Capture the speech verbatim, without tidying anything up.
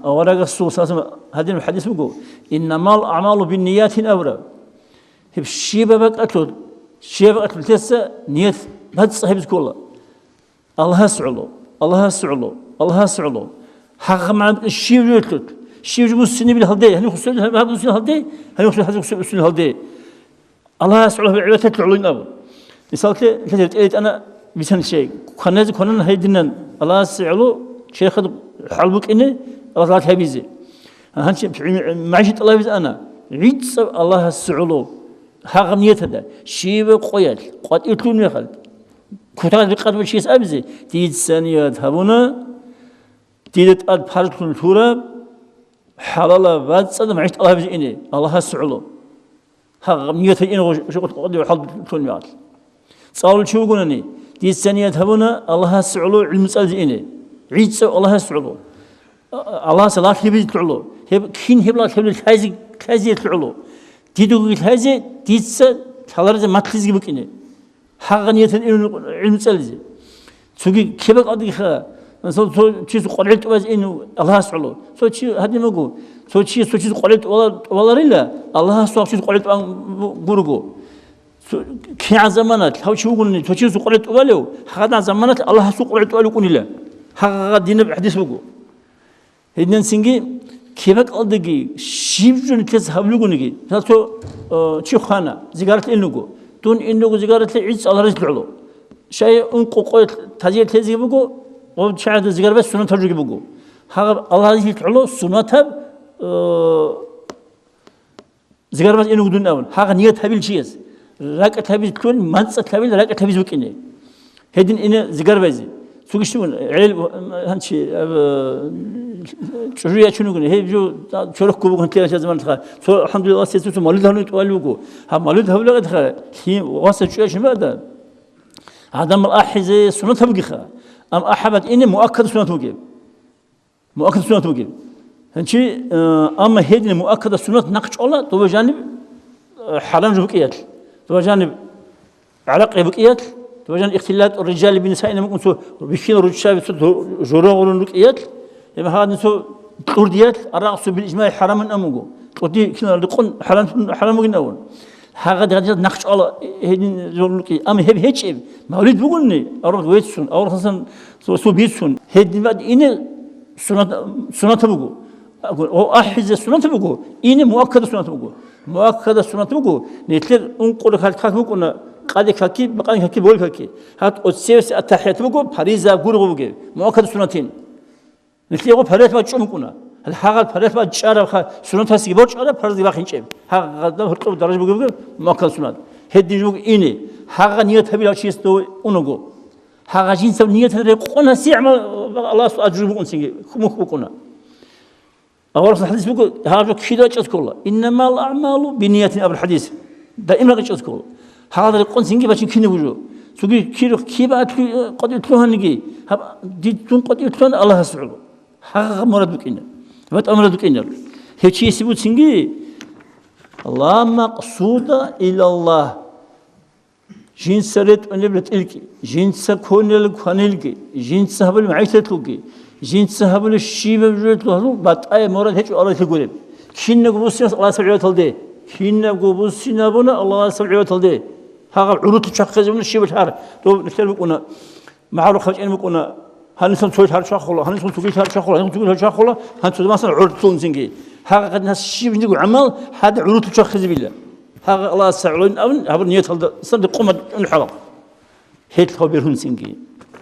Аварагасул саллаллагьу гӀалайгьи ва саллам гьадин хӀадис буго: «Иннамал аъмалу бинниятин», – абураб. Гьеб щибаб бакӀалъул, щибаб бакӀалъулъеса ният бацӀцӀа гьабизе ккола. Аллагьас гӀоло, Аллагьас гӀоло, Аллагьас гӀоло. Гьагъа магӀна щив жо лъут, щив жо муссинабил гьалде, гьанив хусур гьаб муссин гьалде, гьанив хусур гьазив хусур муссин гьалде. Аллагьас гӀоло гьаб гӀибадат гӀолин абу. Мисаллъе, лъезе тӀелитӀана бицан чей. Кваназе кванан гьединан, Аллагьас гӀоло черхад хӀал букӀине, Аллагьас гьабизе. Гьанчи магӀишат тӀалабизе ана, гӀицӀаб Аллагьас гӀоло. Гьагъаб ниятада, щибаб къоялъ, къватӀив лъугьун мехалъ, кутакалда рекъараб чияс абизе: «Дица ният гьабуна, дида тӀад парзлъун лъураб, хӀалалаб бацӀцӀадаб магӀишат тӀалабизе ине Аллагьас гӀоло». Гьагъаб нияталда ине гъо-, жо-, къватӀив хӀал лъугьун мехалъ. ЦӀалулев чи вугони, дица ният гьабуна Аллагьас гӀоло гӀилму цӀализе ине. ГӀицӀав Аллагьас гӀоло. Аллагьас лагълъи бизелъул гӀоло. Гьеб кин гьеб лагълъи лъазе, лъазе гьелъул гӀоло. Дидеги лъазе, дица лъаларизе матлъизеги букӀине. Гьагъа нияталда ине гӀилму цӀализе. Цоги кибакӀалдиха, цо, цо чиясул къваригӀел тӀубазе ин Аллагьас гӀоло. Цо чи гьадин буго, цо чи, цо чиясул къваригӀел тӀубала-, тӀубаларила, Аллагьас цо чиясул къваригӀел тӀубан гурого. Цо, кигӀан заманалъ гьав чи вугони, цо чиясул къваригӀел тӀубалев, гьагъадин заманалъ Аллагьасул къваригӀел тӀубалев вукӀунила. Гьагъа динаб хӀадис буго. Гьединанцинги кибакӀалдаги щиб жо нилъеца гьабулеб бугониги, мисал, цо, э, чи хвана, зигаралъе ин вуго. Дун ин вуго зигаралъе гӀицӀал гьарилъ гӀоло. Щай ункъо къоялъ тазият лъезеги буго, гъоб чагӀазда зигарбаз суннатаб жоги буго. Гьагъаб Аллагьасул гӀоло суннатаб, э, зигарбаз ин вугодин абун, гьагъа ният гьабил чияс, ракӀалъ гьабизе лъугьин, мацӀалъ гьабил, ракӀалъ гьабизе букӀине. Гьедин ине зигарбазе. Цогищун гӀел, гьанчи, аб-, чӀужу ячун вугони, гьеб жо чорохго буго гьанкьи заманалъха. Цо, алхӀамдулиллагь, цо, цо, цо мавлид гьабулев тӀубалев вуго. Гьаб мавлид гьабулеб гьадин, лъи-, васас чӀужу ячин бада. Гьадамал ахӀизе суннат бугеха. Амма ахӀабат ине муаккад суннат бугеб. Муаккад суннат бугеб. Гьанчи, э, амма гьедин муаккада суннат нахъ чӀола, доба жаниб, э, хӀарам жо букӀиялъ. Доба жаниб гӀаракъи букӀиялъ, доба жаниб ихтилату риджали биннисаи букӀун цо бихьинал руччаби цо жо-, жорогъун рукӀиялъ, гьеб гьадин цо кьурдиялъ, арагъ цо бил ижмагӀи хӀарамин абун буго. Кьурди кинал рекъон хӀарам, хӀарам бугин абун. Гьагъадин гьадин нахъ чӀола гьедин жо букӀи. Амма гьеб гьечӀеб, мавлид бугони, аврагь веццун, аврагьасан цо, цо бицун, гьедин бакӀ ине суннат, суннат буго. О, ахӀизе суннат буго, ине муаккада суннат буго. Муаккада суннат буго, нилъер ункъо ракагӀат как букӀуна, къаде каки, бакъани каки, боли каки. Гьат оцевси аттахӀият буго, париза гургъу бугеб, муаккада суннатин. Нилъего параллель бачӀун букӀуна. Гьал гьагъал параллель бачӀарабха, суннатасги борчӀараб, парзги бахинчӀеб. Гьагъадаб гьоркьоб даража бугеб муаккад суннат. Гьедин жо буго ине. Гьагъа ният гьабилав чияс дов унаго. Гьагъа жинцав нияталда рекъон гьасие гӀамал Аллагьас ажру букӀунцинги, мухь букӀуна. Аварагасул хӀадис буго, гьагъа жо кида чӀезе ккола. Иннамал аъмалу бинниятин абул хӀадис. Даим рагъичӀелъул. Гьагъал рекъон цинги бачин кинаб жо. Цоги кирухъ кибатлъи-, къватӀив лъугьаниги, гьаб дидун къватӀив лъугьана Аллагьас гӀоло. Гьагъа мурад букӀина. ВатӀа мурад букӀинар. Гьев чиясе буцинги, ла макъсуда иллаллагь. Жинца ретӀунеб ретӀилги, жинца кколел кванилги, жинца гьабулеб магӀишатлъулги, жинца гьабулеб щибаб жоялъул батӀаяб мурад гьечӀо Аллагьлъи гуреб. Кинабго буссинас Аллагьасул гӀибадаталде. Кинабго буссинабуна Аллагьасул гӀибадаталде. Гьагъаб гӀурулъул чвахъезе буна щибаб лъар, доб нилъер букӀуна, магӀарухъ гьечӀин букӀуна, гьанисан цоял гьарчвахъула, гьанисан цогиял гьарчвахъула, гьанисан цогиял гьарчвахъула, гьанцадамасан гӀурулъунцинги. Гьагъадинас щиб жиндиго гӀамал гьадин гӀурулъул чвахъезебила. Гьагъа Аллагьас гӀолин абун, гьабур нияталдасан рекъон бачӀун хӀалал. Гьелъ гьав бергьунцинги.